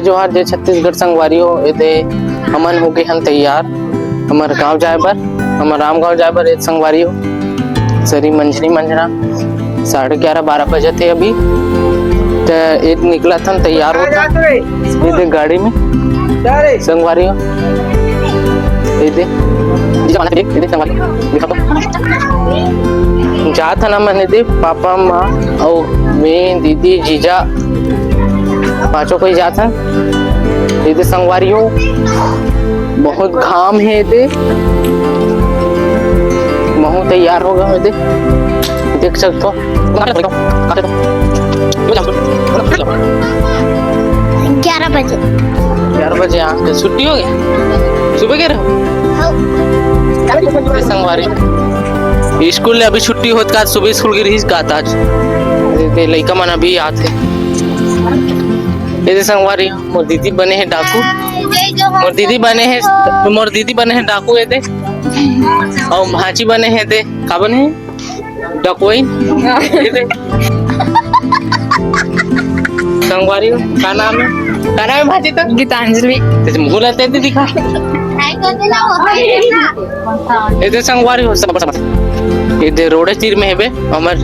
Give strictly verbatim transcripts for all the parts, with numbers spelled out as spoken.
जोहार, जय छत्तीसगढ़ संगवारी हो। एदे हमन हो गे हन तैयार हमर गांव जाए बर, हमर राम गांव जाए बर। ए संगवारी हो, सरी मंझनी मंझना साढ़े ग्यारह बारह बजत हे अभी। त ए निकलत हन, तैयार होत हन। एदे गाड़ी में संगवारी हो, एदे जीजा मन, एदे संगवारी हो, देखा तो। जात हन हमन एदे, पापा, माँ अउ मैं, दीदी, जीजा, पाँचों कोई जात हन। एदे संगवारी हो, बहुत घाम हे एदे। महूँ तैयार हो गे हँव एदे, देख सकत हो। ग्यारह बजे। ग्यारह बजे, हाँ, त छुट्टी हो गे? सुबह गे रहे हो? हाँ। ए संगवारी, स्कूल ले अभी छुट्टी होत का, सुबह स्कूल गे रहिस का आज? एदे लइका मन अभी आत हे। एदे संगवारी, मोर दीदी बने हे डाकू। मोर दीदी बने हे, मोर दीदी बने हे डाकू एदे। अउ भांची बने हे एदे, का बने हे? डकवई। संगवारी हो, का नाम हे? का नाम हे भांची तोर? गीतांजलि। तेरे मुंह ला तेरे दिखा। एदे संगवारी हो, सब, सब। एदे रोडे तीर में हेबे, हमर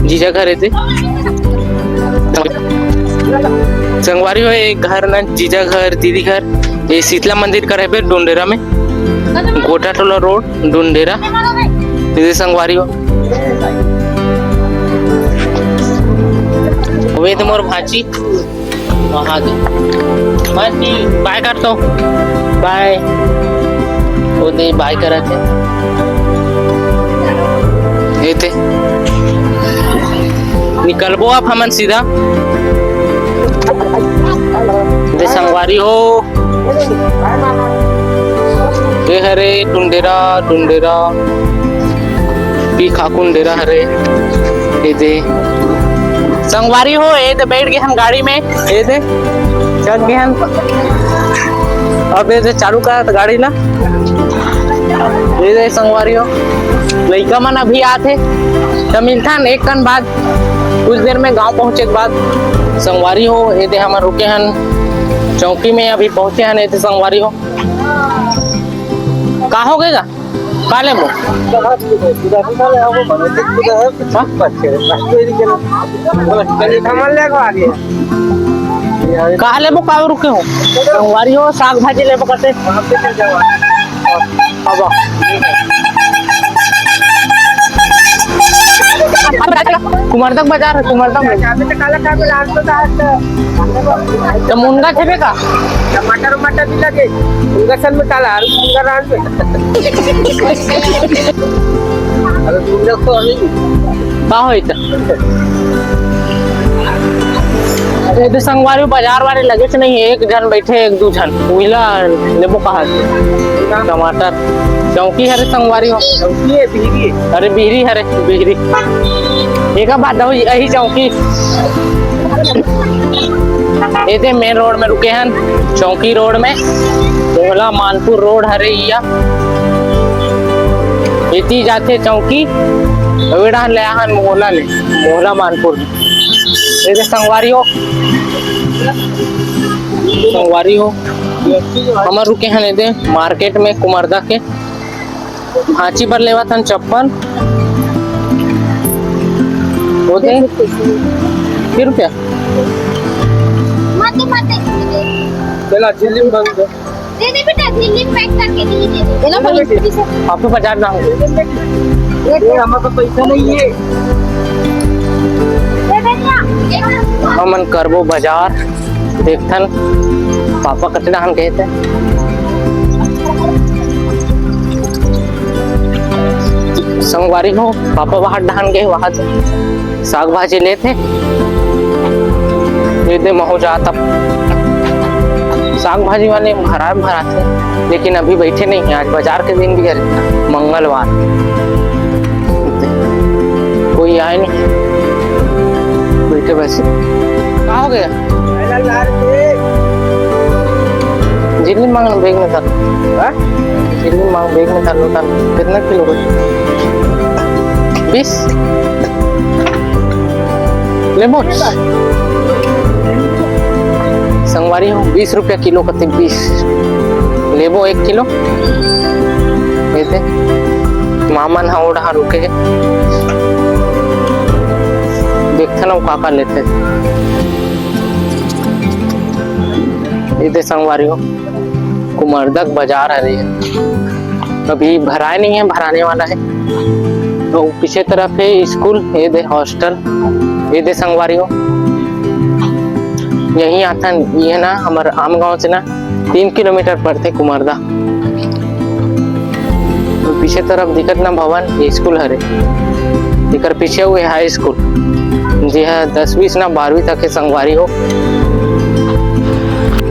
जीजा घर एदे। संगवारी हो, ए घर न जीजा घर, दीदी घर, ए शीतला मंदिर कर हेबे, डुंडेरा में, गोटा टोला रोड। डुंडेरा। दीदी संगवारी हो। वे तो मोर भांची। वहाँ दे। भांची, बाय कर तो। बाय। वो दे, बाय करत हे। ए ते। निकलबो अब हमन सीधा। दे संगवारी हो। ए हरे डुंडेरा, डुंडेरा, पी खाकुन डेरा हरे। एदे संगवारी हो, एदे बैठ गे हन गाड़ी में, एदे चल गे हन। अब एदे चालू करत गाड़ी ला। एदे संगवारी हो, लइका मन अभी आत हे, त मिलथन एक कन बाद। कुछ देर में गांव पहुंचे के बाद संगवारी हो, एदे हमन रुके हन चौकी में, अभी पहुंचे हन। एदे संगवारी हो, का हो गे गा? का लेबो? हाँ? का लेबो, का रुके हो? संगवारी हो, साग भाजी लेबो कते? अब कुमरदक बाजार हे, कुमरदक में। तो मुनगा खेबे का? टमाटर वमाटर भी लगे, मुनगा सन में काला, आलू मुनगा रान में। अरे मुनगा तो अभी का होई त? ए तो संगवारी, बाजार वाले लगे से नहीं, एक झन बैठे, एक दू झन। उहिला लेबो कहा से? टमाटर। चौकी हरे संगवारी हो। चौकी हे, बिहरी हे। अरे बिहरी हरे, बिहरी। एका बात हो, यही चौकी। एदे मेन रोड में रुके हन, चौकी रोड में। मोहला मानपुर रोड हरे इया। एती जाथे चौकी, अवेड़ा ले आहन मोहला ले, मोहला मानपुर। एदे संगवारी हो, संगवारी हो, हमर रुके हन एदे मार्केट में कुमरदा के। भांची बर लेवत हन चप्पल। ओदे, के रुपया? मत, मत। चला, झिल्ली में बंद कर। दे दे बेटा, झिल्ली में पैक करके दे दे। ये लो, ये लो बेटी। आपको बाजार ना हो। ये हमर पास पैसा नहीं है। दे दे ना। हमन करबो बाजार, देखथन पापा कते डहान गए थे। संगवारी हो, पापा बाहर डहान गए, वहां से साग भाजी लेथे। एदे महू जात अब। साग भाजी वाले भरा भराथे, लेकिन अभी बैठे नहीं है। आज बाजार के दिन भी है, मंगलवार, कोई आए नहीं, बैठे बस। का हो गया? झिल्ली मांग बैग में धर। हाँ? झिल्ली मांग बैग में धर, धर। कितना किलो हो? बीस। लेबो? संगवारी अरे हो, बीस रुपया किलो कथे, बीस। लेबो एक किलो। ये दे, मामन ह ओ डहार रुके हे। देखथन अउ का का लेथे। ये दे संगवारी हो, कुमरदा के बाजार हरे। अभी भराए नहीं है, भराने वाला है। तो पीछे तरफ है स्कूल, ये दे हॉस्टल, ये दे संगवारी हो। यहीं आथन, ये ना हमर आम गांव से ना तीन किलोमीटर पड़थे कुमरदा। तो पीछे तरफ दिखत ना भवन, ये स्कूल हरे। एकर पीछे हुए हाई स्कूल, जे ह दसवीं से ना बारहवीं तक के संगवारी हो।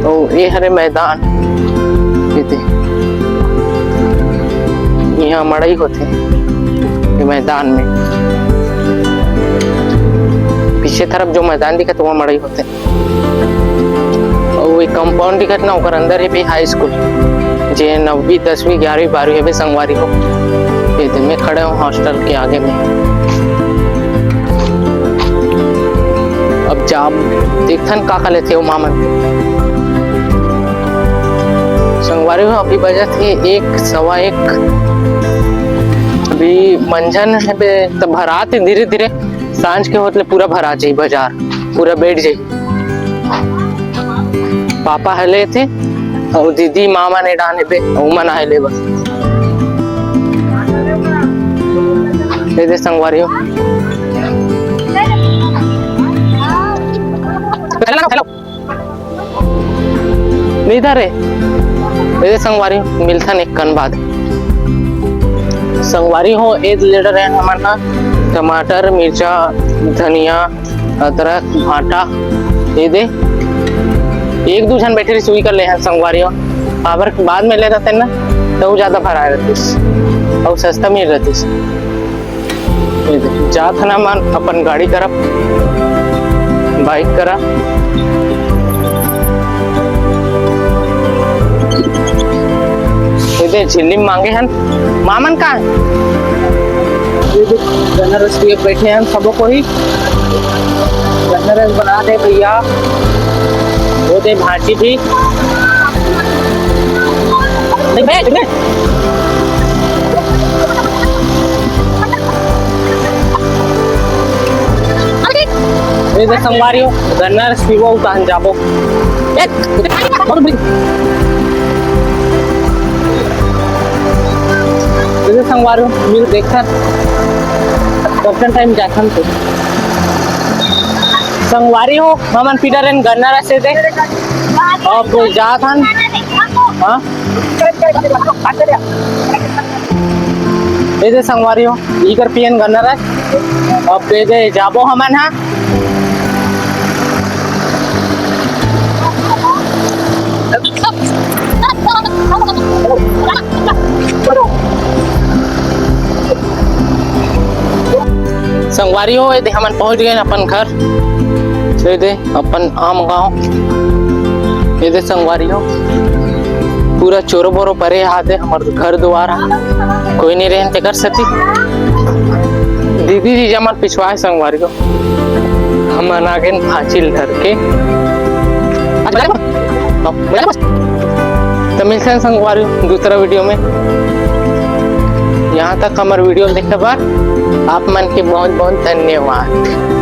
तो ये हरे मैदान, ये दे, यहाँ मड़ई होथे ये मैदान में। पीछे तरफ जो मैदान दिखत, वहाँ मड़ई होथे। अउ एक कंपाउंड दिखत ना, ओकर अंदर हे भी हाई स्कूल, जे नौवीं, दसवीं, ग्यारहवीं, बारहवीं हवे संगवारी हो। ये दे, मैं खड़े हूँ हॉस्टल के आगे में। अब जाब, देखथन का का लेथे ओ मामन। संगवारी हो, अभी बजत हे एक, सवा एक। अभी मंझन हे बे, त भरात हे धीरे धीरे। सांझ के होत ले पूरा भरा जाही बाजार, पूरा बैठ जाही। पापा ह लेथे, अउ दीदी, मामा ने डाले बे, अउ मन आए ले बस। ये दे संगवारी हो। Hello, hello. नहीं था रे। ये दे संगवारी हो, मिलथन एक कन बाद। संगवारी हो, ए दे ले डरे हन हमन ह टमाटर, मिर्चा, धनिया, अदरक, भांटा, ये दे। एक दू झन बैठे रहिस, उही कर ले हन संगवारी हो। काबर बाद में ले जाते ना, त उ ज्यादा भराए रहतिस, अउ सस्ता मिल रहतिस। ये दे, जात हन हमन अपन गाड़ी करा, बाइक करा। ये दे, झिल्ली मांगे हन, मामन का? ये दे, गन्ना रस पिए बैठे हन, सबो कोई गन्ना रस बना दे भैया। वो दे भांची भी। देख बे, देख बे। ए दे संगवारी हो, गन्ना रस पीबो, तहन जाबो। ए, बहुत बड़ी। ए दे संगवारी हो, मिल देखथन। कतकन टाइम जाथन तो। संगवारी हो, हमन पी डरेन गन्ना रस, ए दे। अब जाथन। हाँ? ए दे संगवारी हो, इकर पियन गन्ना रस। अब ए दे जाबो हमन हा। संगवारी हो, ए दे हमन पहुंच गए अपन घर। ए दे अपन आम गांव। ए दे संगवारी हो, पूरा चोरो बोरो परे हाथे हमर घर दुआर ह, कोई नहीं रहन तेकर सेती। दीदी जीजा मन पिछवाए संगवारी हो, हमन आगेन फांचिल धर के। तो मिलते हैं संगवारी हो दूसरा वीडियो में। यहाँ तक हमर वीडियो देखे बर आप मन के बहुत बहुत धन्यवाद।